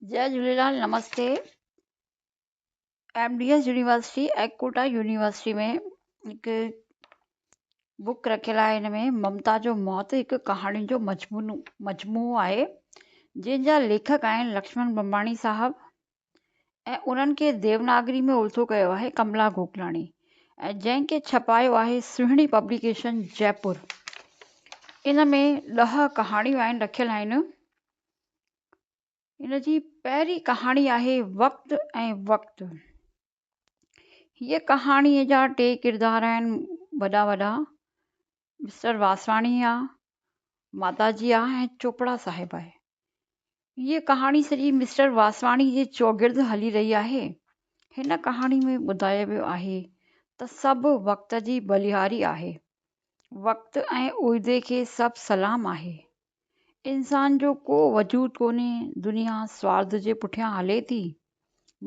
جئي جهوليلال نمستي M D S university ۽ Kota university ۾ هڪ book رکيل آهي هن ۾ ممتا جو موت هڪ ڪهاڻين جو مجمونو مجموعو آهي جنهن جا ليکڪ آهن لڪشمڻ بمباڻي صاحب ۽ انهن کي ديوناگري ۾ الٿو ڪيو آهي ڪملا گوڪلاڻي ۽ جنهن کي ڇپايو آهي سهڻي پبليڪيشن جئپور ان ۾ 10 ڪهاڻيون آهن رکيل آهن. هن جي پهرين ڪهاڻي آهي وقت ۽ وقت. هيء ڪهاڻيء جا ٽي ڪردار آهن وڏا وڏا، مسٽر واسواڻي آ، ماتا جي آ ۽ چوپڙا صاحب آهي. هيء ڪهاڻي سڄي مسٽر واسواڻي جي چوگرد هلي رهي آهي. هن ڪهاڻي ۾ ٻڌايو ويو آهي ته سڀ وقت جي بلهاري آهي. وقت ۽ عهدي کي سڀ سلام آهي. انسان جو ڪو وجود ڪونهي، دنيا سوارٿ جي پٺيان هلي ٿي.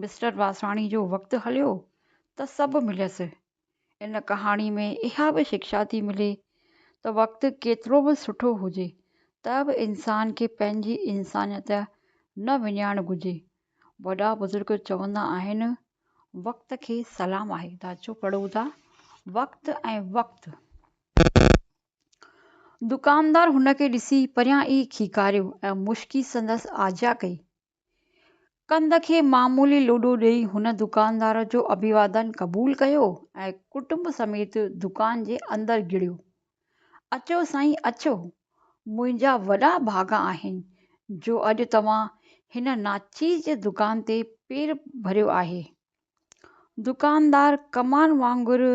مسٽر واسواڻي جو وقت هليو ته سڀ مليس. ان ڪهاڻي ۾ اها به شڪشا ٿي ملي ته وقت ڪيترو به سٺو هجي ته به انسان کي پنهنجي انسانيت نه وڃائڻ گهرجي. وڏا بزرگ چوندا آهن وقت کي سلام آهي ته اچو پڙهون ٿا وقت ۽ وقت. دڪاندار هن کي ڏسي پريان ئي کيڪاريو ۽ مشڪي سندس آجيان ڪئي. ڪنڌ کي معمولي لوڏو ڏيئي هن دڪاندار جو اڀيوادن قبول ڪيو ۽ ڪٽنب سميت دڪان جي اندر گهڙيو. اچو سائين اچو، منهنجا وڏا ڀاڳ آهن جو اڄ توهان هن ناچيز جي دڪان تي پير ڀريو آهي. دڪاندار ڪمان وانگر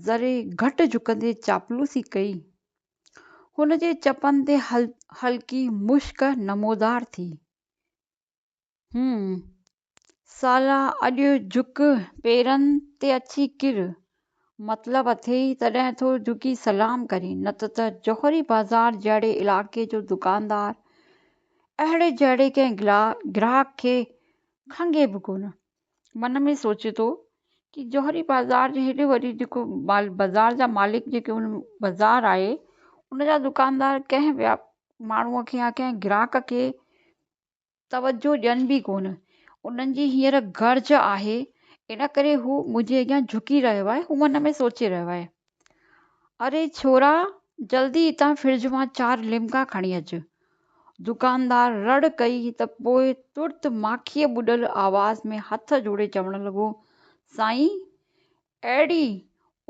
ذري گهٽ جهڪندي چاپلوسي ڪئي. هن جي چپن تي هلڪي مشڪ نمودار ٿي. هم، سالا اڄ جهڪ پيرن تي اچي ڪر. مطلب اٿئي تڏهن ٿو جهڪي سلام ڪرين، نه ته جوهري بازار جهڙي علائقي جو دڪاندار اهڙي جهڙي ڪنهن گراهڪ کي کنگهي به ڪونه. من ۾ سوچي ٿو ڪي جوهري بازار جي هيڏي وڏي جيڪو بازار جا مالڪ جيڪي ان بازار آهي ان جا دڪاندار ڪنهن به ماڻهوء کي يا ڪنهن گراهڪ کي توجه ڏين به ڪونه انهن جي هينئر گهرج آهي ان ڪري هو منهنجي اڳيان جهڪي رهيو آهي هو من ۾ سوچي رهيو آهي اري ڇورا جلدي هتان فرج مان چار لمڪا کڻي اچ. دڪاندار رڙ ڪئي ته پوء ترت ماکيء ٻڏل آواز ۾ هٿ جوڙي چوڻ لڳو، سائين! اهڙي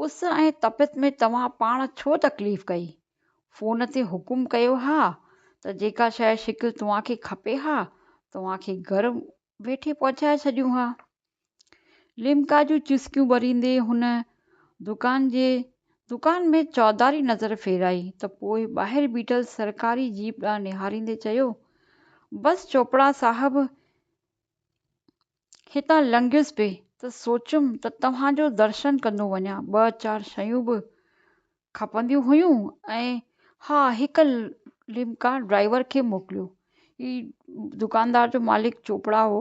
اس ۽ تپت ۾ توهان پاڻ ڇو تڪليف ڪئي؟ فون تي حڪم ڪيو ها ته جيڪا شيء شڪل توهان کي کپي ها، توهان کي گهر ويٺي پهچائي ڇڏيون ها. لمڪا جون چسڪيون ڀريندي هن دڪان جي دڪان ۾ چوڌاري نظر ڦيرائي ته پوء ٻاهر بيٺل سرڪاري جيپ ڏانهن نهاريندي چيو، بس چوپڙا صاحب هتان لنگهيس پئي ته سوچيم ته توهان جو درشن ڪندو وڃان، ٻه چار شيون به کپنديون هيون ۽ ها هڪ لمڪا ڊرائيور کي موڪليو. هي دڪاندار جو مالڪ چوپڙا هو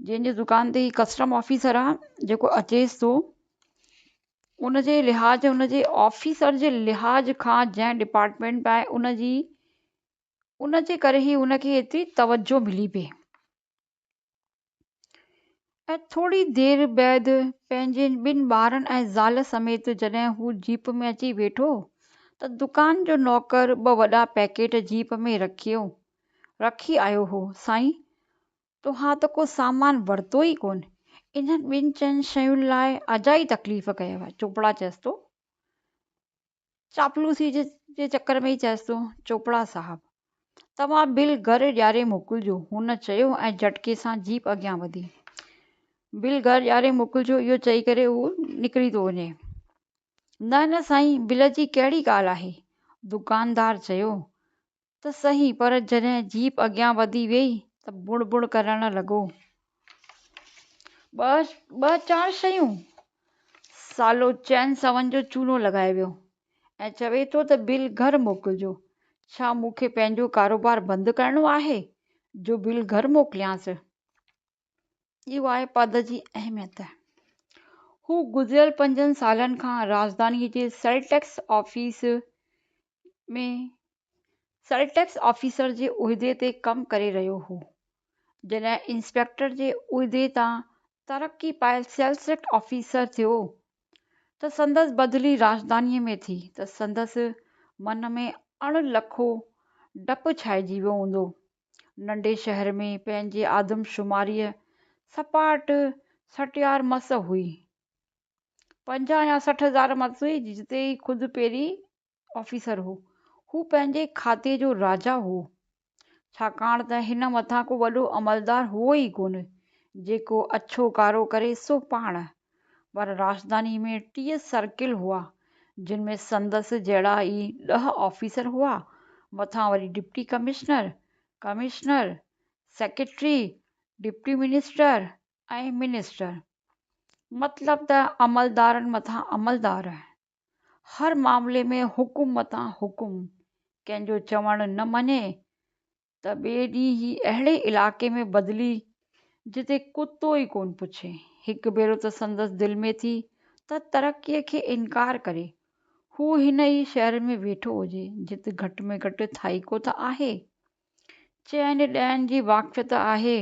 جنهن جي دڪان تي هي ڪسٽم آفيسر آ جيڪو اچيس ٿو ان جي لحاظ ان جي آفيسر جي لحاظ کان جنهن ڊپارٽمينٽ ۾ آهي ان جي ان جي ڪري ئي ان کي ايتري توجه ملي پئي. ۽ ٿوري دير بعد پنهنجن ٻن ٻارن ۽ زال سميت جڏهن هو جيپ ۾ اچي ويٺو ته دڪان جو نوڪر ٻه وڏا پيڪيٽ جيپ ۾ رکيو رکي آيو هو. سائين! توهان ته ڪو سامان ورتو ئي ڪونه، انهن ٻن چئن شين لاء اجائي تڪليف ڪيو. چوپڙا چيس ٿو. چاپلوسي جي چڪر ۾ ئي چيس ٿو، چوپڙا صاحب! توهان بل گهر ڏياري موڪلجو. هن چيو ۽ جهٽڪي سان جيپ اڳيان وڌي. بل گهر ڏياري موڪلجو اهو چئي ڪري هو نڪري ٿو وڃي. نه نه سائين بل جي ڪهڙي ڳالهه آهي. دڪاندار چيو ته سهي پر جڏهن جيپ اڳيان وڌي ويئي ته بڙ بڙ ڪرڻ لڳو. ٻه ٻه چار شيون؟ سالو چئن سون جو چونو لڳائي ويو ۽ چوي ٿو ته بل گهر موڪلجو. ڇا مون کي پنهنجو ڪاروبار بند ڪرڻو آهي جو بل گهر موڪليانس؟ اهو آهي پد جي اهميت. هو گذريل پنجن سالن کان راڄڌانيء جي سيلٽيڪس آفيس ۾ سيلٽيڪس آفيسر جي عهدي تي ڪم ڪري رهيو هو. جڏهن انسپيڪٽر جي عهدي تان ترقي پائي سيلز آفيسر ٿيو ته سندس بدلي راڄڌانيء ۾ ٿي ته سندس من ۾ اڻ لکو ڊپ ڇانئجي ويو هوندو. ننڍي شهر ۾ پنهنجي آدمشماريء سپاٽ سٽيار مس هئي. 50 يا 60 هزار مس هئي، جتي هي خود پهرين آفيسر هو. هو پنهنجي کاتي جو راجا هو. ڇاڪاڻ ته هن مٿان ڪو وڏو عملدار هئو ئي ڪونه، جيڪو اڇو ڪارو ڪري سو پاڻ. پر راڄڌاني ۾ 30 سرڪل هئا، جن ۾ سندس جهڙا ئي 10 آفيسر هئا، مٿان وري deputy commissioner, commissioner, secretary, deputy minister ۽ minister. مطلب ته عملدارن مٿان عملدار. هر معاملي ۾ حڪم مٿان حڪم، ڪنهن جو چوڻ نه مڃي ته ٻئي ڏينهن هي اهڙي علائقي ۾ بدلي جتي ڪتو ئي ڪونه پڇي. هڪ ڀيرو ته سندس دل ۾ ٿي ته ترقيء کي انڪار ڪري، هو هن ئي شهر ۾ ويٺو هجي، جت گهٽ ۾ گهٽ ٿائيڪو ته آهي، چئن ڏهن جي واقفيت آهي.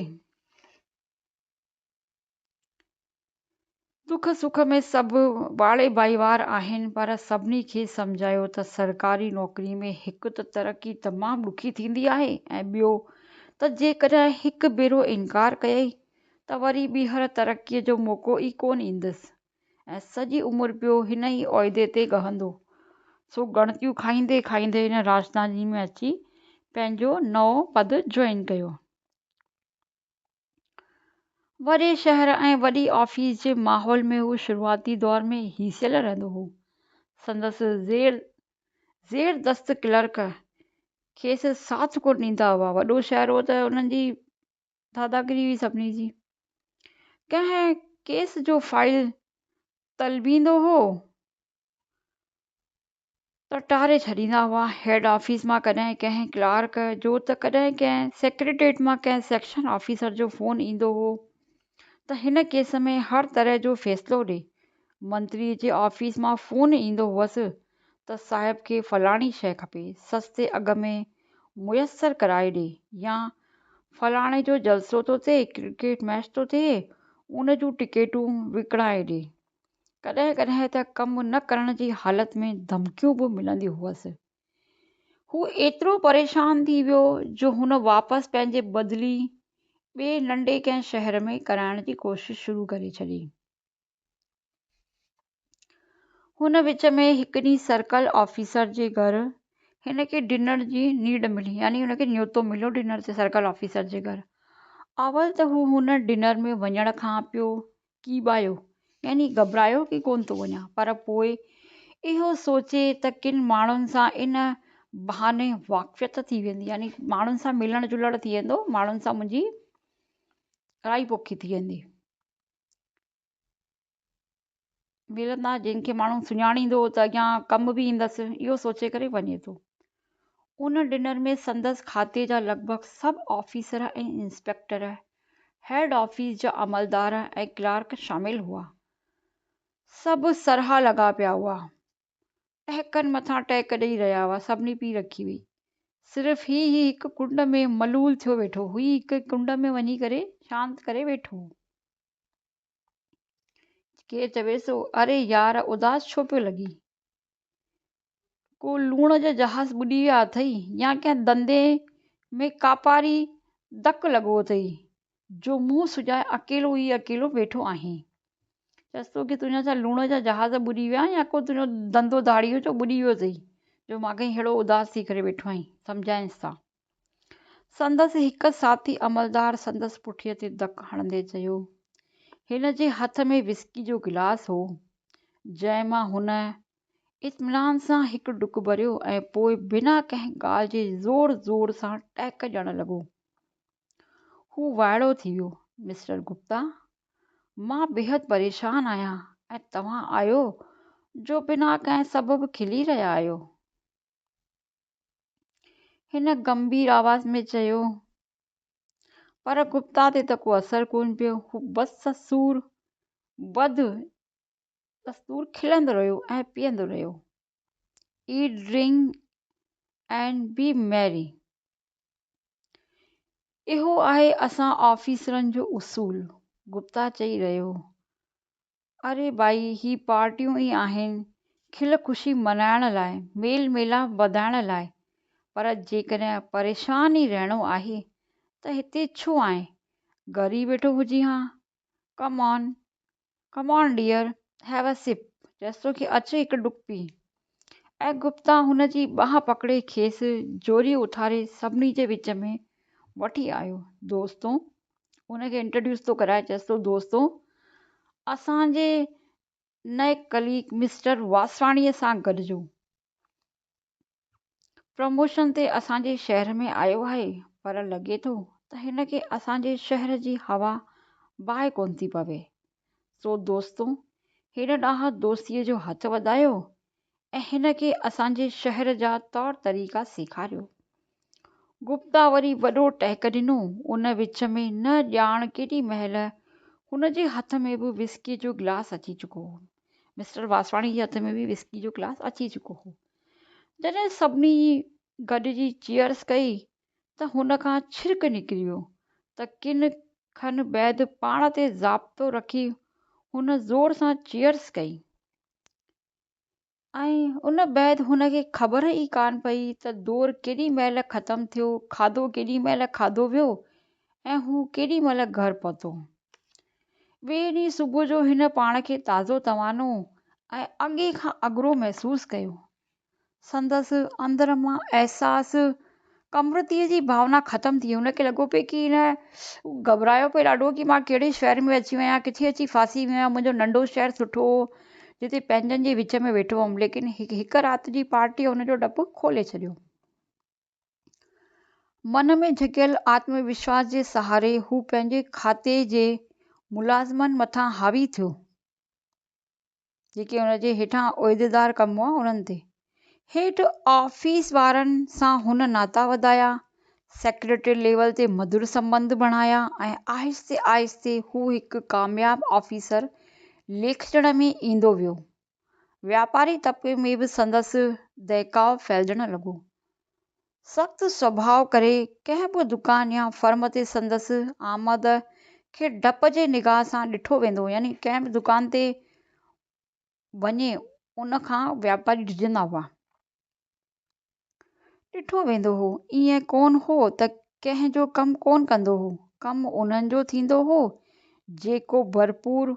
ڏک سک ۾ سڀ ٻاڙي ڀائيوار آهن پر سڀني کي سمجهايو ته سرڪاري نوڪري ۾ هڪ ته ترقي تمام ڏکي ٿيندي آهي ۽ ٻيو ته جيڪڏهن هڪ ڀيرو انڪار ڪيائين ته وري ٻيهر ترقي جو موقعو ئي ڪونه ايندس ۽ سڄي عمر پيو هن ئي عهدي تي ڳهندو. سو ڳڻتيون کائيندي کائيندي هن راڄڌاني ۾ اچي پنهنجو نئون پد جوائن ڪيو. وڏي شهر ۽ وڏي آفيس جي ماحول ۾ هو شروعاتي دور ۾ هيسيل رهندو هو. سندس زيردست ڪلرڪ کيس ساٿ ڪونه ڏيندا هئا. وڏو شهر هو ته انهن جي داداگيري هئي سڀني جي. ڪنهن ڪيس جو فائيل طلبيندو هو ته ٽاري ڇڏيندا هئا. هيڊ آفيس مان ڪڏهن ڪنهن ڪلارڪ جو ته ڪڏهن ڪنهن سيڪريٽريٽ مان ڪنهن سيڪشن آفيسر جو فون ايندو هو ته هن ڪيس ۾ هر طرح جو فيصلو ڏي. منتري جي آفيس مان فون ايندو هئس ته صاحب کي فلاڻي شيء کپي، سستي اگهه ۾ ميسر ڪرائي ڏي يا فلاڻي جو جلسو ٿو ٿئي، ڪرڪيٽ ميچ ٿو ٿئي، ان جون ٽڪيٽون وڪڻائي ڏي. ڪڏهن ڪڏهن ته ڪم نه ڪرڻ جي حالت ۾ ڌمڪيون به ملنديون هئس. هو ايترو پريشان ٿي ويو جو هن واپس پنهنجي بدلي ٻئي ننڍي ڪنهن شهر ۾ ڪرائڻ جي ڪوشش شروع ڪري ڇڏي. هن وچ ۾ هڪ ڏينهن سرڪل آفيسر جي گهر هن کي ڊنر جي نيڊ ملي يعني هن کي نيوتو مليو ڊنر تي سرڪل آفيسر جي گهر. اول ته هو هن ڊنر ۾ وڃڻ کان پيو ڪيٻايو يعني گهٻرايو ڪي ڪونه ٿو وڃان پر پوء اهو سوچي ته ڪن ماڻهن سان ان بهاني واقفيت ٿي ويندي يعني ماڻهن سان ملڻ جلڻ ٿي ويندو ماڻهن سان منهنجي رائي پوکي ٿي ويندي ملندا جن کي ماڻهو سڃاڻيندو ته اڳيان ڪم به ايندس اهو سوچي ڪري وڃي ٿو. ان ڊنر ۾ سندس کاتي جا لڳ ڀڳ سڀ آفيسر ۽ انسپيڪٽر، هيڊ آفيس جا عملدار ۽ ڪلارڪ شامل هئا. سڀ سرها لڳا پيا هئا. ٽهڪن مٿان ٽهڪ ڏئي رهيا هئا. سڀني پي رکي هئي. صرف هي ئي هڪ ڪنڊ ۾ ملول ٿيو ويٺو هو. هي هڪ ڪنڊ ۾ وڃي ڪري شانت ڪري ويٺو هو. ڪير چويس ٿو، اري يار اداس ڇو پيو لڳين؟ ڪو لوڻ جا جهاز ٻڏي ويا اٿئي يا ڪنهن ڌنڌي ۾ ڪاپاري ڌڪ لڳو اٿئي جو منهن سڄائي اڪيلو ئي اڪيلو ويٺو آهين. چيس ٿو ڪي تنهنجا ڇا لوڻ جا جهاز ٻڏي ويا يا ڪو تنهنجو ڌنڌو ڌاڙيء جو ٻڏي ويو اٿئي جو ماڳهين ههڙو اداس ٿي ڪري ويٺو آهين. سمجهائينس ٿا. سندس هڪ ساٿي عملدار سندس پٺيء تي ڌڪ هڻندي چيو. هن جي هٿ ۾ وسڪي جو گلاس هو، جنهن مان هن اطمينان سان هڪ ڍڪ ڀريو ۽ پوء بنا ڪنهن ڳالهه جي زور زور سان ٽهڪ ڏيڻ لڳو. هو وائڙو ٿي ويو، مسٽر گپتا، مان بيحد پريشان آهيان ۽ توهان آهيو جو بنا ڪنهن سبب کلي رهيا آهيو. هن گنڀير آواز ۾ چيو. پر گپتا تي ته ڪو اثر ڪونه پيو. هو بدستور بد دستور کلندو رهيو ۽ پيئندو رهيو. Eat, drink and be merry. اهو آهي اسان آفيسرن جو اصول. گپتا چئي رهيو هو. اري ڀائي هي پارٽيون ئي آهن کل خوشي ملهائڻ لاء، ميل ميلاپ وڌائڻ لاء، پر جيڪڏهن پريشان ئي رهڻو آهي ته هتي ڇو آئين، گهر ئي ويٺو هجين ها. Come on, Come on dear, have a sip, چيس ٿو ڪي اچ هڪ ڍڪ پي. ۽ گپتا هن جي ٻانهن پڪڙي کيس زوريء اٿاري سڀني جي وچ ۾ وٺي آيو. دوستو، هن کي انٽروڊيوس ٿو ڪرائي، چيس ٿو دوستو، اسان جي نئين ڪليگ مسٽر واسواڻيء سان گڏجو. پروموشن تي اسان جي شهر ۾ آيو آهي پر لڳي ٿو ته هن کي اسان جي شهر جي هوا باهه ڪونه ٿي پوي. سو دوستو هن ڏانهن دوستيء جو هٿ وڌايو ۽ هن کي اسان جي شهر جا طور طريقا سيکاريو. گپتا وري وڏو ٽهڪ ڏنو. ان وچ ۾ نه ڄاڻ ڪيڏي مهل هن جي هٿ ۾ به وسڪيء جو گلاس اچي چڪو هو. مسٽر واسواڻي جي هٿ ۾ به وسڪي جو گلاس اچي چڪو هو. جڏهن سڀني گڏجي چيئرس ڪئي ته هن کان ڇرڪ نڪري ويو ته ڪن کن بعد پاڻ تي ضابطو رکي هن زور سان چيئرس ڪئي ۽ ان بعد هن کي خبر ئي ڪانه پئي ته دور ڪيڏي مهل ختم ٿيو، کاڌو ڪيڏي مهل کاڌو ويو ۽ هو ڪيڏي مهل گهر پهتو. ٻئي ڏينهن صبح جو هن پاڻ کي تازو توانو ۽ اڳي کان اڳرو محسوس ڪيو. سندس اندر مان احساس ڪمرتيء جي ڀاونا ختم ٿي وئي. هن کي لڳو پئي ڪي هن گهٻرايو پئي ڏاڍو ڪي مان ڪهڙي شهر ۾ اچي ويو آهيان، ڪٿي اچي ڦاسي ويو آهيان، منهنجو ننڍو شهر سٺو هو، جتي پنهنجن جي وچ ۾ ويٺو هئم، ليڪن هڪ رات جي پارٽيء هن جو ڊپ کولي ڇڏيو. من ۾ جهڪيل آتم وشواس جي سهاري هو پنهنجي کاتي جي ملازمن مٿان حاوي ٿيو، جيڪي هن جي هيٺان عهديدار ڪم هئا انهن تي. هيٺ آفيس وارن سان هن ناتا وڌايا، سيڪريٽري ليول تي مڌر سنٻنڌ بڻايا ۽ آهستي آهستي هو هڪ ڪامياب آفيسر ليکجڻ ۾ ايندو ويو. واپاري طبقي ۾ به سندس دهڪاء ڦهلجڻ لڳو. سخت سڀاء ڪري ڪنهن به دڪان يا فرم تي سندس آمد کي ڊپ جي نگاهه سان ڏٺو ويندو هو يعني ڪنهن به دڪان تي وڃي ان کان واپاري ڊڄندا هئا. ڏٺو ويندو هو. ائين ڪونه هو ته ڪنهن جو ڪم ڪونه ڪندو هو. ڪم انهن جو ٿيندو هو، جيڪو ڀرپور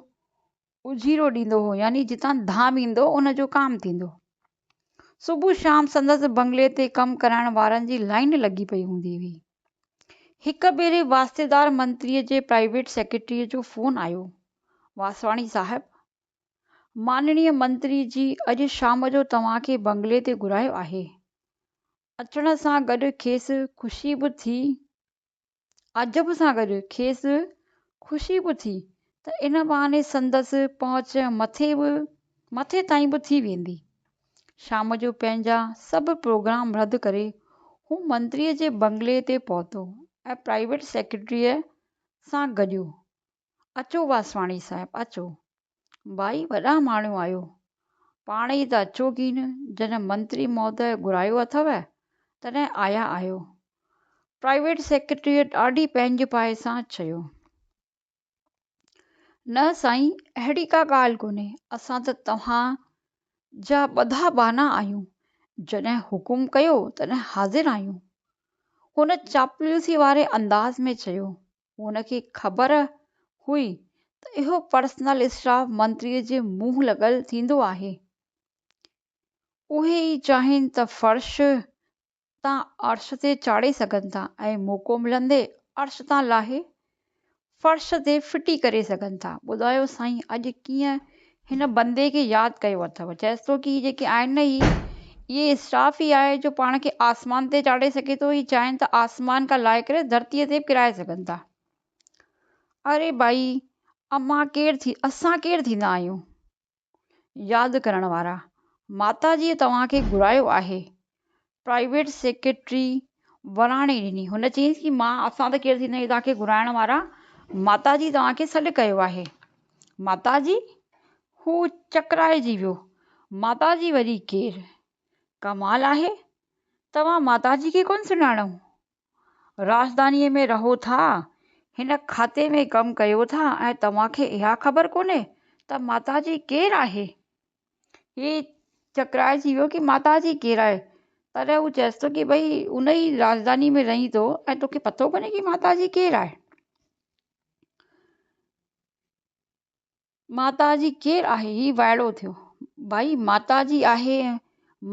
اجيرو ڏيندو هو يعني جتان ڌام ايندو ان جو ڪام ٿيندو. صبح شام سندس بنگلي تي ڪم ڪرائڻ وارن جي لائين لڳي پئي هوندي هئي. هڪ ڀيري واسطيدار منتريء جي پرائيويٽ سيڪريٽريء جو فون آيو، واسواڻي صاحب! مانڻيء منتري جي اڄ شام جو توهان کي بنگلي تي گهرايو آهي. اچڻ سان گڏ کيس خوشي به ٿي. عجب سان گڏ کيس خوشي به ٿي ته ان بهاني سندس پهچ مٿي به مٿي تائين به ٿي ويندي. شام جو پنهنجا سڀ پروگرام رد ڪري هو منتريء جي بنگلي تي پهتو ۽ پرائيويٽ سيڪريٽريء سان گڏيو. اچو واسواڻي صاحب اچو. ڀائي وڏا ماڻهو آهيو، پاڻ ئي ته اچو ڪين، جڏهن منتري مهوديه گهرايو اٿو، تڏهن آيا آهيو. پرائيويٽ سيڪريٽريء ڏاڍي پنهنجپائي سان چيو. نه سائين، اهڙي ڪا ڳالهه ڪونهي، اسان ته توهان جا ٻڌا ٻانها آهيون، جڏهن حڪم ڪيو تڏهن حاضر آهيون. هن چاپلوسيء واري انداز ۾ چيو. هن کي خبر هئي ته اهو پرسنل اسٽاف منتريء جي منهن لڳل ٿيندو آهي. اهي ئي چاهين ته فرش تان عرش تي چاڙهي سگهن ٿا ۽ موقعو ملندي عرش تان لاهي فرش تي ڦٽي ڪري سگهن ٿا. ٻڌايو سائين اڄ ڪيئن هن بندي کي ياد ڪيو اٿو. چئيس ٿو ڪي هي جيڪي آهن نه هي اهي اسٽاف ئي آهي جو پاڻ کي آسمان تي چاڙهي سگهي ٿو هي چاهين ته آسمان کان لاهي ڪري ڌرتيء تي به ڪرائي سگهن ٿا. اري ڀائي امان ڪير ٿي اسان ڪير ٿيندا آهيون ياد ڪرڻ وارا. ماتا جيء توهان کي گهرايو آهي. پرائيويٽ سيڪريٽري وراڻي ڏني. هن چيس ڪي مان اسان ته ڪير ٿيندا آهيون توهان کي گهرائڻ وارا، ماتا جي توهان کي سڏ ڪيو آهي. ماتا جي؟ هو چڪرائجي ويو. ماتا جي وري ڪير؟ ڪمال آهي، توهان ماتا جي کي ڪونه سڃاڻو؟ راڄڌانيء ۾ رهو ٿا، هن کاتي ۾ ڪم ڪيو ٿا ۽ توهان کي اها خبر ڪونهي ته ماتاجي ڪير آهي؟ هي چڪرائجي ويو ڪي ماتاجي ڪير آهي؟ تڏهن هو چيس ٿو ڪي ڀئي ان ئي راڄڌاني ۾ رهين ٿو ۽ توکي پتو ڪونهي ڪي ماتاجي ڪير آهي؟ ماتاجي ڪير آهي؟ هي وائڙو ٿيو. ڀائي ماتاجي آهي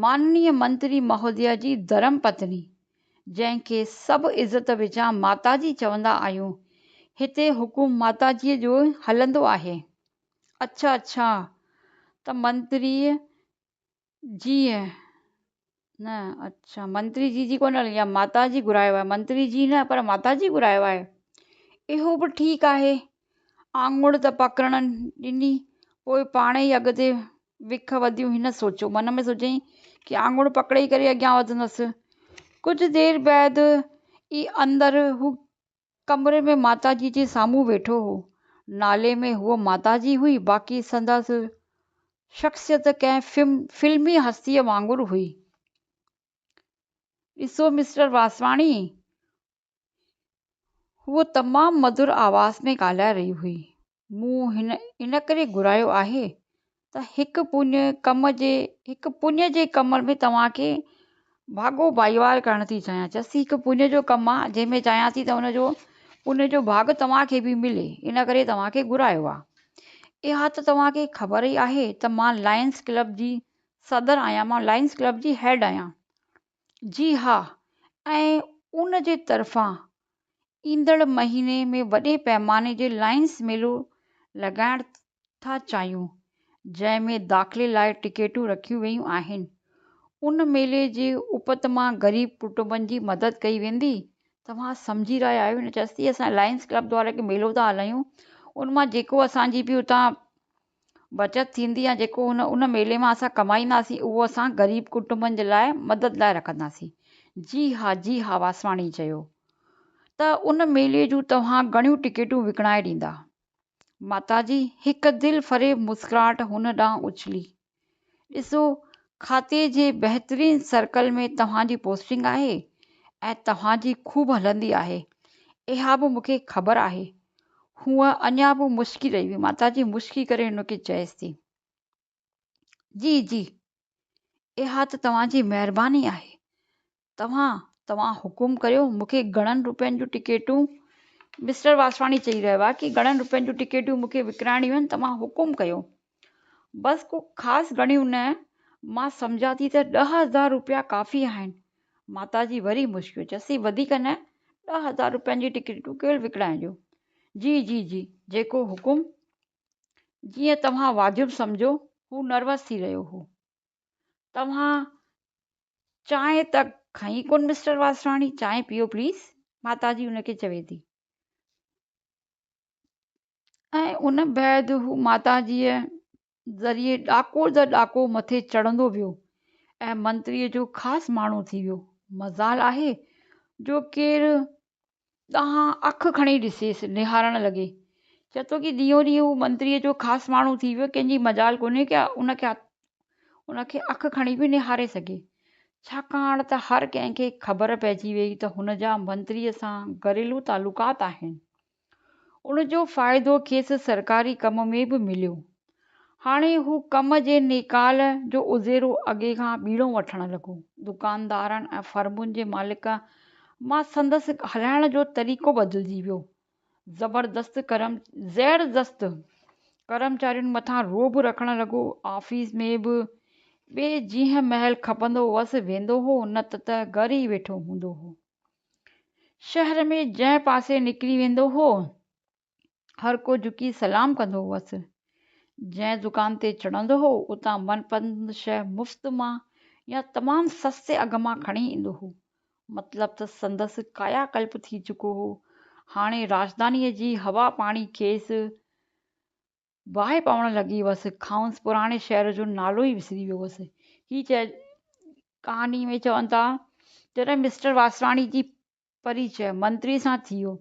ماننيه منتري مهوديه جي ڌرم پتني، جنهن کي سڀ عزت وچان ماتاجي چوندا آهيون. هتي حڪم ماتاجيء جو هلندو آهي. اڇا اڇا ته منتريء جيء نه اڇا منتري جي جي ڪونه هلندي آهي ماتا جي گهرايو آهي منتري جي نه پر ماتا جي گهرايو آهي اهو به ٺيڪ آهي آڱر ته پڪڙڻ ڏني پوء پاڻ ئي اڳتي وک وڌيون هن سوچيو من ۾ سوچيائين ڪي آڱر پڪڙي ڪري اڳيان وڌندس ڪجهه دير بعد ئي اندر هو ڪمري ۾ ماتاجي جي سامهون ويٺو هو. نالي ۾ هوء ماتاجي هئي، باقي سندس شخصيت ڪنهن فلمي هستيء وانگر هئي. ڏسو مسٽر واسواڻي! هوء تمام مڌر آواز ۾ ڳالهائي رهي هئي. مون هن ان ڪري گهرايو آهي ته هڪ پڃ ڪم جي هڪ پڃ جي ڪم ۾ توهان کي ڀاڳو ڀائيوار ڪرڻ ٿي چاهيان. چيس ٿي هڪ پڃ جو ڪم آ جنهن ۾ چاهيان ٿي ته ان جو پڃ جو ڀاڳ توهان کي به ملي ان ڪري توهان کي گهرايو آ. اها ته توهان کي خبر ئي آهي ته مان لائنس ڪلب جي صدر آهيان مان لائنس ڪلب جي هيڊ آهيان. جي ها ۽ ان جي طرفان ايندڙ مهيني ۾ وڏي پئماني جي لائنس ميلو لڳائڻ ٿا چاهيون، جنهن ۾ داخلي لاء ٽڪيٽون رکيون ويون آهن. ان ميلي جي اپت مان غريب ڪٽنبن جي مدد ڪئي ويندي. توهان سمجهي رهيا آهيو هن چيس ٿي اسان لائنس ڪلب دوارا هڪ ميلو ٿا هلايون، ان مان جيڪو اسان جي به اتان بچت ٿيندي يا جيڪو ان ان ميلي مان اسان ڪمائينداسين اهو اسان غريب ڪٽنبن جي لاء مدد لاء رکنداسين. جي ها جي ها واسواڻي چيو ته ان ميلي جون توهان گهڻيون ٽڪيٽون وڪڻائي ڏيندا. ماتاجي هڪ دل فريب مسڪراهٽ هن ڏانهن اڇلي. ڏسو کاتي جي بهترين سرڪل ۾ توهان جي پوسٽنگ آهي ۽ توهان جي خوب هلندي آهي، اها به مون کي خبر آهي. هوء اڃا به مشڪي رهي هئي. ماتاجي مشڪي ڪري هن کي چيس ٿي. جي جي، اها ته توهان جي مهرباني آهي. توهان، توهان حڪم ڪريو، مون کي گهڻن روپين جون ٽڪيٽون، مسٽر واسواڻي چئي رهيو آهي ڪي گهڻن روپين جون ٽڪيٽون مون کي وڪرائڻيون آهن، توهان حڪم ڪيو. بس ڪو خاص گهڻيون نه، مان سمجهان ٿي ته 10,000 روپيا ڪافي آهن. ماتاجي وري مشڪيو، چيس ٿي وڌيڪ نه، 10,000 روپين جي ٽڪيٽون ڪيول وڪڻائجو. جي جي جي، جيڪو حڪم، جيئن توهان واجب سمجهو. هو نروس ٿي رهيو هو. توهان چانهه ته کائين ڪونه مسٽر واسواڻي، چانهه پيئو پليز. ماتاجي هن کي چوي ٿي. ۽ ان بعد هو ماتاجيء ذريعي ڏاڪو در ڏاڪو مٿي چڙهندو ويو ۽ منتريء جو خاص ماڻهو ٿي ويو. مجال آهي جو ڪير ڏانهن اک کڻي ڏسيس، نهارڻ لڳي. چئي ٿو ڪي ڏينهون ڏينهن هو منتريء جو خاص ماڻهو ٿي ويو، ڪنهن جي مجال ڪونهي ڪي ان کي ان کي اک کڻي به نهاري سگهي. ڇاڪاڻ ته هر ڪنهن کي خبر پئجي ويئي ته هن جا منتريء سان گهريلو تعلقات آهن. ان جو فائدو کيس سرڪاري ڪم ۾ به مليو. هاڻي هو ڪم جي نيڪال جو اجيرو اڳي کان ٻيڻو وٺڻ لڳو. دڪاندارن ۽ فرمن جي مالڪ مان سندس هلائڻ جو طريقو بدلجي ويو. زبردست ڪرم زيردست ڪرمچارين مٿان رعب رکڻ لڳو. آفيس ۾ به ٻئي جنهن مهل کپندو هئس ويندو هو نه ته گهر ئي ويٺو هوندو هو. شهر ۾ جنهن پاسي نڪري ويندو هو، هر ڪو جهڪي سلام ڪندو هئس. جنهن دڪان تي چڙهندو هو، اتان من پسند شيء مفت مان يا تمام سستي اگهه مان کڻي ايندو هو. مطلب ته سندس ڪايا ڪلپ ٿي چڪو هو. هاڻي راڄڌانيء جي هوا پاڻي کيس باهه پوڻ لڳي هئس. کانئس پراڻي شهر جو نالو ئي وسري ويو هئس. هي ڪهاڻي ۾ چون ٿا، جڏهن مسٽر واسواڻي جي پريچئه منتري سان ٿي ويو.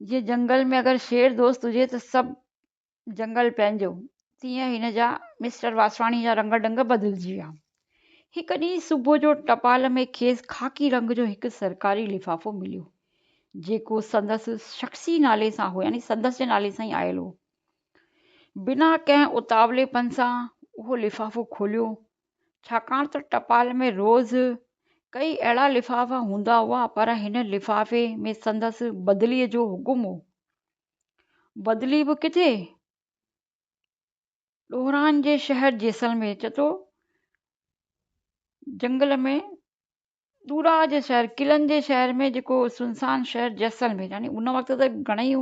جيئن جنگل ۾ اگر شير دوست هجي ته سڀ جنگل پنهنجو، تيئن هن جا مسٽر واسواڻي جا رنگ ڍنگ بدلجي ويا. هڪ ڏينهن صبح جو ٽپال ۾ کيس خاڪي رنگ جو هڪ سرڪاري لفافو مليو، جيڪو سندس شخصي نالي سان هو، يعني سندس جي نالي سان ئي آيل هو. بنا ڪنهن اتاوليپن سان اهو لفافو کوليو، ڇاڪاڻ ته ٽپال ۾ روز ڪيئي اهڙا لفافا هوندا هئا، پر هن لفافي ۾ سندس بدليء جو حڪم هو. بدلي به ڪٿي؟ ڏورانهن جي شهر جيسلمير، چئي ٿو جنگل ۾ ڏورانهن جي شهر، قلعن جي شهر ۾ جيڪو سنسان شهر جيسلمير، يعني ان وقت ته گهڻئي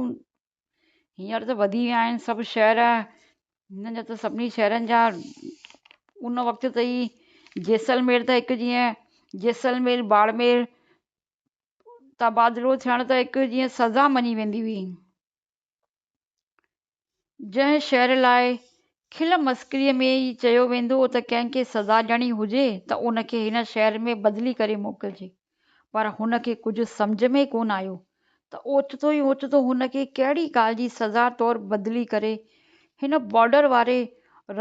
هينئر ته وڌي ويا آهن سڀ شهر، هنن جا ته سڀني شهرن جا ان وقت ته ئي جيسلمير ته هڪ جيئن جيسلمير باڙمير تبادلو ٿيڻ ته هڪ جيئن سزا مڃي ويندي هئي. جنهن شعر لاء کل مسخريء ۾ ئي چيو ويندو هو ته ڪنهن کي سزا ڏيڻي هجي ته ان کي هن شهر ۾ بدلي ڪري موڪلجي. پر هن کي ڪجهه سمجهه ۾ ڪونه آيو ته اوچتو ئي اوچتو هن کي ڪهڙي ڳالهه جي سزا طور بدلي ڪري هن بارڊر واري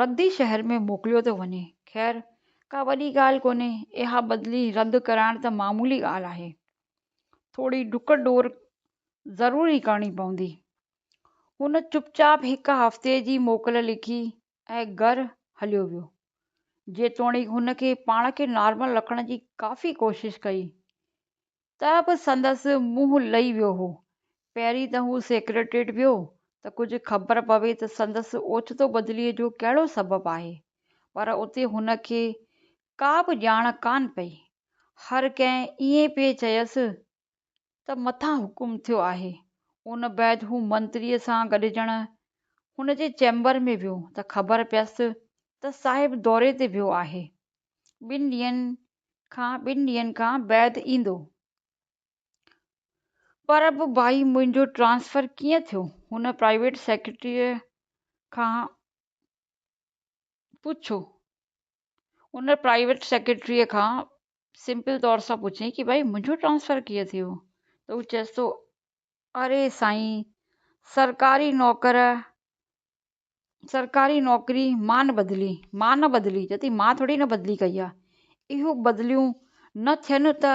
ردي شهر ۾ موڪليو ٿو وڃي. خير، ڪا وڏي ڳالهه ڪونهي، اها بدلي رد ڪرائڻ ته معمولي ڳالهه آهي. ٿوري ڊڪ ڊوڙ ضرور ئي ڪرڻي پوندي. هن چپ چاپ هڪ هفتي جي موڪل لکي ۽ گهر هليو ويو. جيتوڻيڪ هن کي پاڻ کي نارمل رکڻ جي ڪافي ڪوشش ڪئي ته به سندس منهن لهي ويو هو. پهرين ته هو سيڪريٽريٽ ويو ته ڪجهه خبر پوي ته سندس اوچتو بدليء جو ڪهڙو سبب آهي، پر اتي هن کي ڪا به ڄاڻ ڪانه پئي. هر ڪنهن ائين پئي چيس ته مٿان حڪم ٿيو آهي. ان بعد هو منتريء سان گڏجڻ هن جي چيمبر ۾ ويو ته خبر پيس ته صاحب دوري تي ويو آهي. ٻن ڏينهن کان ٻن ڏينهن کان بعد ايندو. پر به ڀائي منهنجو ٽرانسفر ڪيئن ٿيو؟ هن پرائيويٽ سيڪريٽريء کان پڇيو. ان پرائيويٽ سيڪريٽريء کان سمپل طور سان پڇيائين ڪي ڀائي منهنجو ٽرانسفر ڪيئن ٿيو؟ ته هو چيس ٿو اري سائين سرڪاري نوڪر سرڪاري نوڪري مان بدلي مان نه بدلي چئي ٿي مان ٿوري نه بدلي ڪئي آهي اهو بدليون نه ٿين ته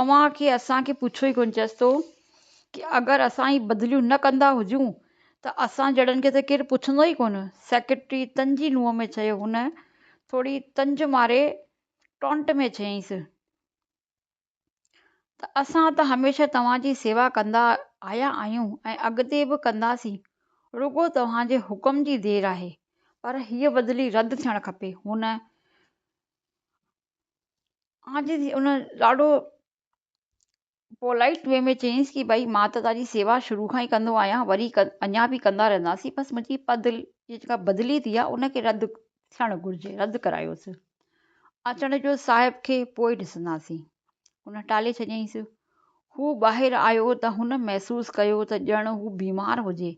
اوهان کي اسان کي پڇو ئي ڪونه چيس ٿو ڪي اگر اسان هي بدليون نه ڪندا هجون ته اسان جهڙن کي ته ڪير پڇندو ئي ڪونه. سيڪريٽري طنزي نونهن ۾ چيو. هن ٿوري طنز ماري ٽونٽ ۾ چيائينس ته اسان ته هميشه توهان جي سيوا ڪندا آيا آهيون ۽ اڳتي به ڪنداسين، رڳو توهان جي حڪم جي دير آهي. پر هيء بدلي رد ٿيڻ کپي. هن عاجزي ان ڏاڍو پولائيٽ وي ۾ چيائينس ڪي ڀائي مان ته توهان جي سيوا شروع کان ئي ڪندو آهيان وري اڃا به ڪندا رهنداسين بس منهنجي پد جي جيڪا بدلي ٿي آهي ان کي رد ٿيڻ گهرجي رد ڪرايوس اچڻ جو صاحب کي پوء ڏسنداسين ان ٽالي ڇڏيائينس هو ٻاهر آيو ته هن محسوس ڪيو ته ڄڻ هو بيمار هجي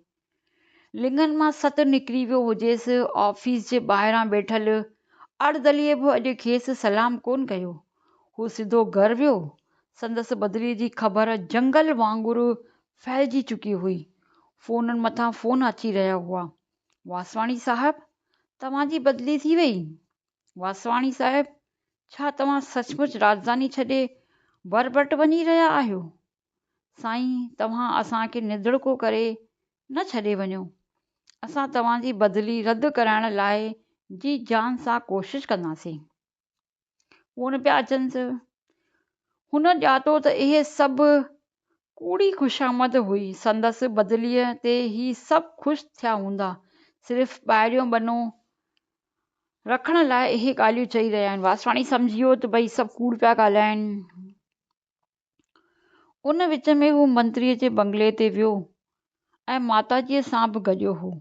لڱن مان ست نڪري ويو هجيس. آفيس جي ٻاهران ويٺل اردليء به اڄ کيس سلام ڪونه ڪيو. هو سڌو گهر ويو. سندس بدليء جي خبر جنگل وانگر ڦهلجي چڪي هئي. فونن مٿان فون اچي رهيا هئا. واسواڻي صاحب! توهان جي بدلي ٿي وئي؟ واسواڻي صاحب! ڇا توهان سچ پچ راڄڌاني ڇڏي بربٽ وڃي رهيا آهيو؟ سائين توهان اسان کي نڌڻڪو ڪري نه ڇڏي وڃو. اسان توهان جي بدلي رد ڪرائڻ لاء جي جان سان ڪوشش ڪنداسين. فون پيا اچنس. هن ڄاتو ته اهي سڀ ڪوڙي خوشامد هئي. سندس بدليء تي هي سڀ خوش ٿيا هوندا. صرف ٻاهريون ٻنو رکڻ لاء اهي ڳالهيون چئي رهيا آهن. واسواڻي سمجهي ويو ته ڀئي سڀ ڪوڙ پيا ڳالهائين. ان وچ ۾ هو منتريء جي بنگلي تي ويو ۽ ماتاجيء سان به گڏيو هو،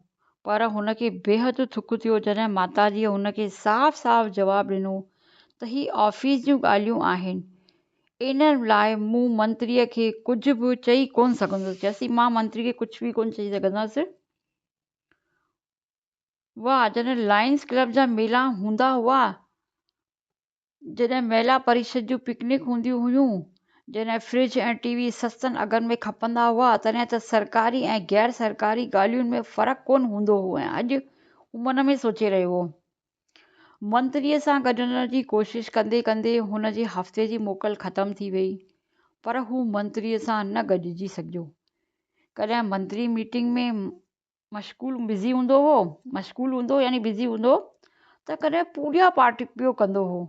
پر هن کي بيحد ٿڪ ٿيو جڏهن ماتاجيء هن کي صاف صاف جواب ڏنو ته هي آفيس جون ڳالهيون آهن، ان لاء مون منتريء کي ڪجهه به چئي ڪونه سگهندس. چيس مان منتري کي ڪجهه به ڪونه چئي سگهندس. واهه، جڏهن لائنس ڪلب جا ميلا هوندا هئا، جڏهن مهلا پريشد جون پڪنڪ هونديون هيون، جڏهن فرج ۽ ٽي وي سستن اگهن ۾ کپندا هئا، تڏهن ته سرڪاري ۽ غير سرڪاري ڳالهين ۾ فرق ڪونه هوندو هو ۽ اڄ هو من ۾ سوچي رهيو هو. منتريء سان گڏجڻ جي ڪوشش ڪندي ڪندي هن جي هفتي جي موڪل ختم ٿي ويئي، پر هو منتريء سان نه گڏجي سگهيو. ڪڏهن منتري ميٽنگ ۾ مشغول بزي هوندو هو، مشغول هوندو يعني بزي هوندو ته ڪڏهن پوڄا پاٺ پيو ڪندو هو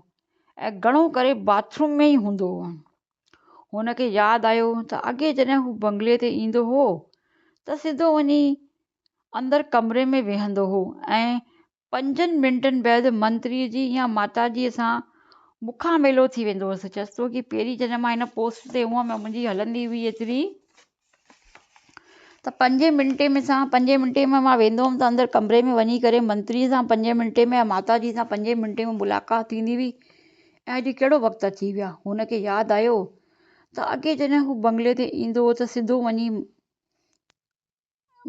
۽ گهڻو ڪري باٿ روم ۾ ئي هوندو هو. هن کي ياد آيو ته اڳي جڏهن هو بنگلي تي ايندو هو ته سڌو وڃي اندر ڪمري ۾ ويهندو هو ۽ پنجن منٽن بعد منتريء جي يا ماتاجيء سان مکاميلو ٿي ويندو هوس. چيس ٿو ڪي پهرين جڏهن مان هن پوسٽ تي هئم ۽ منهنجي هلندي هئي ايتري ته پنجين منٽي ۾ سان پنجين منٽي ۾ مان ويندو هوم ته اندر ڪمري ۾ وڃي ڪري منتريء سان پنجين منٽي ۾ ۽ ماتاجي سان پنجين منٽي ۾ ملاقات ٿيندي هئي ۽ اڄ ڪهڙو وقت اچي ويو آهي. هن کي ياد آيو ته اڳي جڏهن هو بنگلي تي ايندو هو ته سڌو وڃي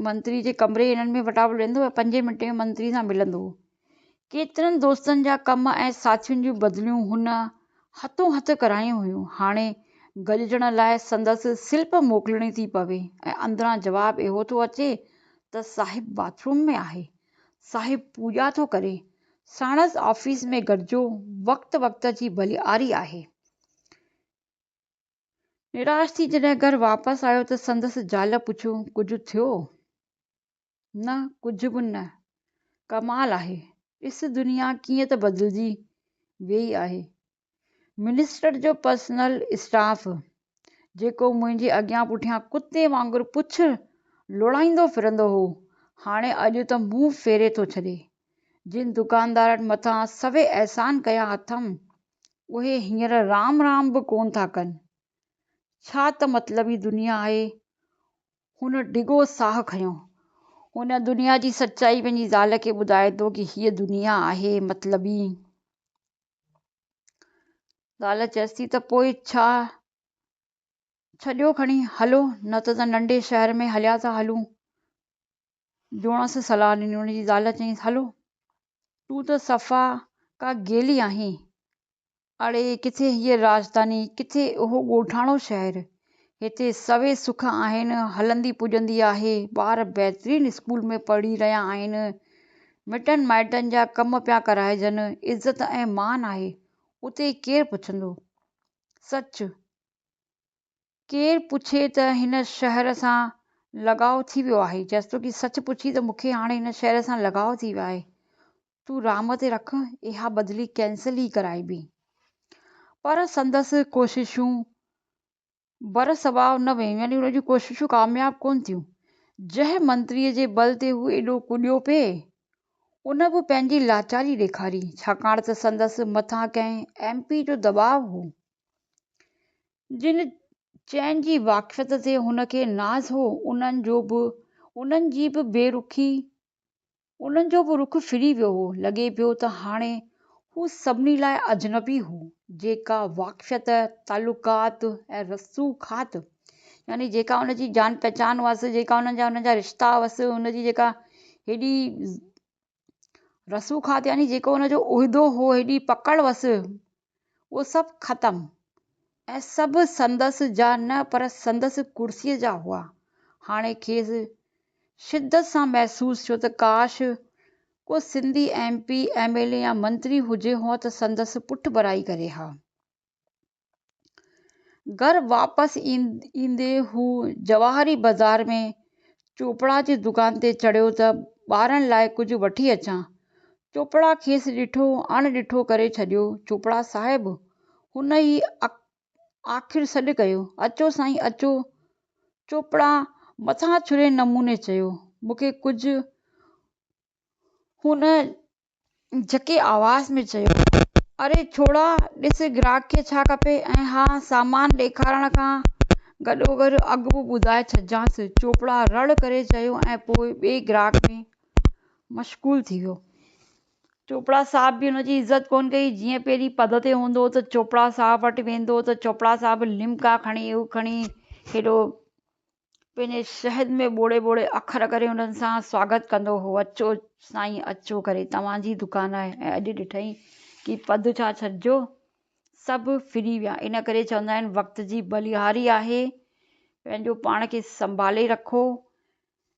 منتري جي ڪمري هنن ۾ فٽافٽ ويندو ۽ پنجين منٽي ۾ منتري سان ملندو هو. ڪيترن دوستن جا ڪم ۽ ساٿين جون بدليون هن هٿون هٿ ڪرايون هيون. هاڻي گڏجڻ لاء سندس سلپ موڪلڻي ٿي پوي ۽ اندران جواب اهو ٿو اچي ته صاحب باٿ روم ۾ آهي، صاحب پوڄا ٿو ڪري، ساڻس آفيس ۾ گڏجو، وقت وقت جي ڀلياري آهي. نراش ٿي جڏهن گهر واپس آيو ته سندس زال پڇيو، ڪجهه ٿيو؟ نه، ڪجهه به نه. ڪمال آهي، ڏس دنيا ڪيئن ته بدلجي ويئي آهي. منسٽر جو پرسنل اسٽاف، جيڪو منهنجي اڳيان پٺيان ڪتي وانگر پڇ لوڙائيندو ڦرندو هو، هاڻي اڄ ته منهن ڦيري ٿو ڇڏي. جن دڪاندارن مٿان سوين احسان ڪيا اٿم، اهي هينئر رام رام به ڪونه ٿا ڪن. ڇا ته مطلبي دنيا آهي. هن ڊگهو ساهه کنيو. هن دنيا جي سچائي پنهنجي زال کي ٻڌائي ٿو ڪي هيء دنيا آهي مطلبي. زال چيس ٿي ته پوء ڇا ڇڏيو کڻي هلو نه ته ننڍي شهر ۾ هليا ٿا هلون. جوڻس صلاح ڏني. هن جي زال چيس، هلو، تون ته صفا ڪا گيلي آهين. اڙي، ڪٿي هيء راڄڌاني، ڪٿي اهو ڳوٺاڻو شهر. هتي سوين سک آهن، هلندي پڄندي آهي، ٻار بهترين اسڪول ۾ پڙهي رهيا آهن، مٽن مائٽن جا ڪم پيا ڪرائجن، عزت ۽ مان آهي، اتي ڪير پڇندو؟ سچ! ڪير پڇي ته هن شهر سان لڳاء ٿي ويو آهي. چيس ٿو ڪي سچ پڇي ته مون کي هاڻي هن شهر سان لڳاء ٿي ويو آهي. تون رام تي رک اها بدلي ڪينسل ئي ڪرائبي. پر سندس ڪوششون برسواء نه ويون يعني هن جون ڪوششون ڪامياب ڪونه ٿيون. جنهن منتريء جي ٻل تي هو ايڏو ڪڏيو پئي، ان به پنهنجي لاچاري ڏيکاري، ڇاڪاڻ ته سندس مٿان ڪنهن ايم پي جو دٻاء هو. جن چئن جي واقفيت تي هن کي ناز هو، انهن جو به انهن جي به بي رخي انهن جو به رخ ڦري ويو هو. لڳي پيو ته هاڻي هو سڀني لاء اجنبي هو. جيڪا واقفيت، تعلقات ۽ رسوخات يعني جيڪا ان جي جان پهچان هئس، جيڪا انهن جا انهن جا رشتا هئس، ان جي جيڪا هيڏي رسوخات يعني جيڪو ان جو عهدو هو، هيڏي پڪڙ هئس، اهو سڀ ختم ۽ سڀ سندس جا نه پر سندس ڪرسيء جا هئا. هاڻي کيس شدت سان محسوس ٿيو ته ڪاش ڪو Sindhi M P, M L A يا منتري هجي هون ته سندس پٺڀرائي ڪري ها. گهر واپس ايندي هو جواهري بازار ۾ چوپڙا جي دڪان تي چڙهيو ته ٻارن لاء ڪجهه وٺي اچان. چوپڙا کيس ڏٺو اڻ ڏٺو ڪري ڇڏيو. چوپڙا صاحب! هن ئي آخر سڏ ڪيو. اچو سائين اچو. چوپڙا مٿاڇري نموني چيو. مون کي ڪجهه هن جهڪي آواز ۾ چيو، اري ڇوڙا، ڏس گراهڪ کي ڇا کپي ۽ ها سامان ڏيکارڻ کان گڏوگڏ اگهه به ٻڌائي ڇڏجانس. چوپڙا رڙ ڪري چيو ۽ پوء ٻئي گراهڪ ۾ مشغول ٿي ويو. چوپڙا صاحب به هن جي عزت ڪونه ڪئي. جيئن پهرين پد تي هوندو هو ته چوپڙا صاحب وٽ ويندو هو ته چوپڙا صاحب لمڪا کڻي اهو کڻي هيڏو پنهنجي شهد ۾ ٻوڙي ٻوڙي اکر ڪري انهن سان سواگت ڪندو هو، اچو سائين اچو ڪري توهان جي دڪان آهي ۽ اڄ ڏٺئي ڪي پد ڇا ڇڏجو سڀ ڦري ويا ان ڪري چوندا آهن وقت جي بلهاري آهي پنهنجو پاڻ کي سنڀالي رکو.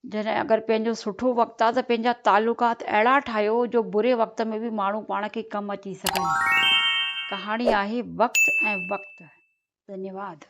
جڏهن اگر پنهنجو سٺو وقت آ ته پنهنجا تعلقات اهڙا ٺاهيو جو بري وقت ۾ به ماڻهو پاڻ کي ڪم اچي سگهن. ڪهاڻي آهي وقت ۽ وقت. ڌنيواد.